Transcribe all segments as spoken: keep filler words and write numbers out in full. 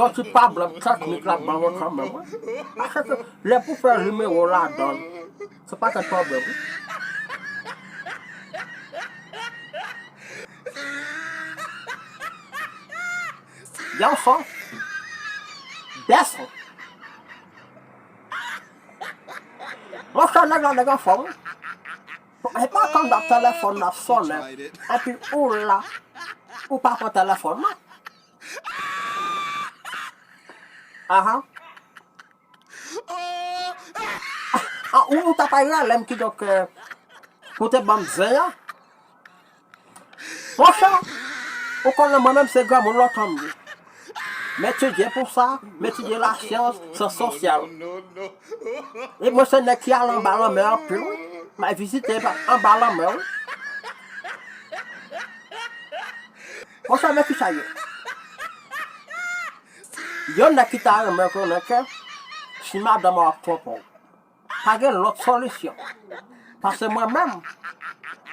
Yon ti pwoblèm teknik l ap ban mwen kanmenm, wi. Paske lè pou fè nimewo ladan l, se pa kèk pwoblèm, wi. Yon son. Dè son. Monchè, nèg la, nèg anfòm, wi. E pa tann dat telefòn nan ap sonnen, epi ou la, ou pa pran telefòn nan. Ahan. Ah, ou, ou ta pral rele m kidonk, euh, pou te ban m zen an. Monchè, ou konnen mwen menm se granmoun lontan m ye. M etidye pou sa, m etidye lasyans, syans sosyal. E mwen se nèg ki al anba lanmè anpil, wi. M al vizite anba lanmè, wi. Monchè, men kisa ye. Yon nèg ki ta renmen konnen ke si madanm ou ap twonpe w, pa gen lòt solisyon. Paske mwen menm,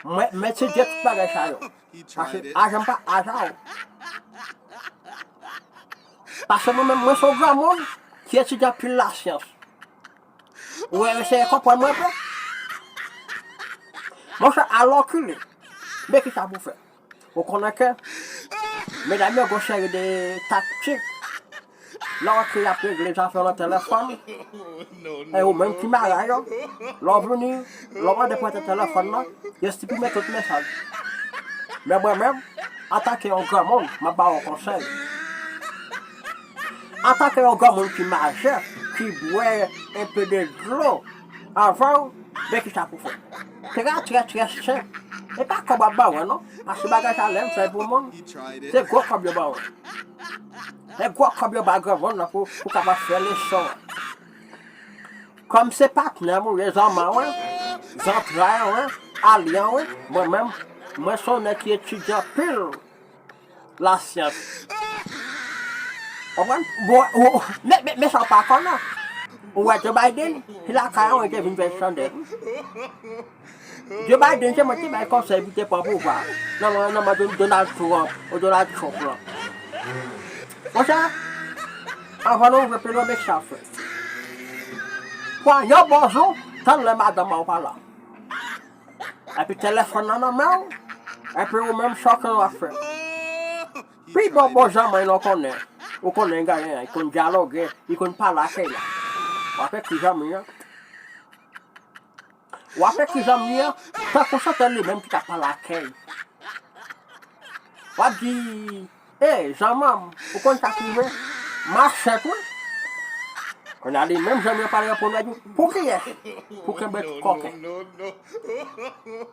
mwen, m etidye tout bagay sa yo. Paske ajan m pa ajan ou. Paske mwen menm, mwen se yon granmoun ki etidye anpil lasyans. Ou eseye konprann mwen pe. Monchè, alòkile. Men kisa pou fè. Ou konnen ke medam yo gon seri de taktik. Lè w antre, y ap regle zafè w nan telefòn. E ou menm ki marye yo, lè w vini, lè w mande prete telefòn nan, yo siprime tout mesaj. Men mwen menm, antanke yon granmoun, m ap ba w yon konsèy. Antanke yon granmoun ki majè, ki bwè enpe de dlo avan w, men kisa pou fè. Trè, trè, trè senp. E pa kòb w ap ba mwen, non. Paske bagay sa lè m fè l pou moun, se gwo kòb yo ba mwen. Se gwo kòb yo ba granmoun nan pou, pou kapab fè leson an. Kòm se patnè m ou ye, zanmi w, zantray w, alye w, mwen menm, mwen se yon nèg ki etidye anpil lasyans. Konprann? Bon, ou, men, men, men sa w pa konnen. Ou wè Joe Biden, se lakay an li te vin fè chandèl. Joe Biden se mwen ki bay konsèy pou te pran pouvwa nan men, nan men Don-, Donald Trump, ou Donald Trump lan. Monchè, anvan nou ouvri pil, men sa fè. Pran yon bon jou, tann lè madanm an pa la. Epi telefòn nan nan men w, epi ou menm chòke w ap fè. Pi bon bon zanmi w konnen, ou konnen li genyen, li konn dyaloge, li konn pale ak kèy la. W ap ekri zanmi an. W ap ekri zanmi an, tankou se te li menm ki t ap pale ak kèy. W ap di, e, zanmi m, ou konn sa k rive? M ansent, wi. Kounye a li menm zanmi an pral reponn, li di, pou kiyès? Pou kenbe tout kòkè.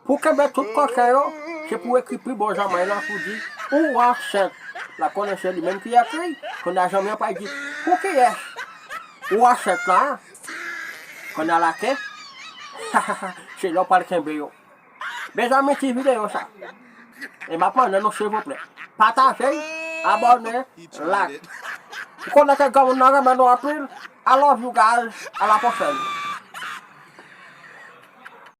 Pou kenbe tout kòkè yo, se pou ekri pi bon zanmi lan pou di, ou ansent. L ap konnen se li menm ki ekri, kounye a zanmi an pral di, pou kiyès? Ou ansent la, en? Kounye a lake, se la w pral kenbe yo. Mezanmi, ti videyo sa. E m ap mande nou, silvouplè, pataje, abòne, like. Ou konnen ke granmoun nan renmen nou anpil. I love you guys. À la prochaine.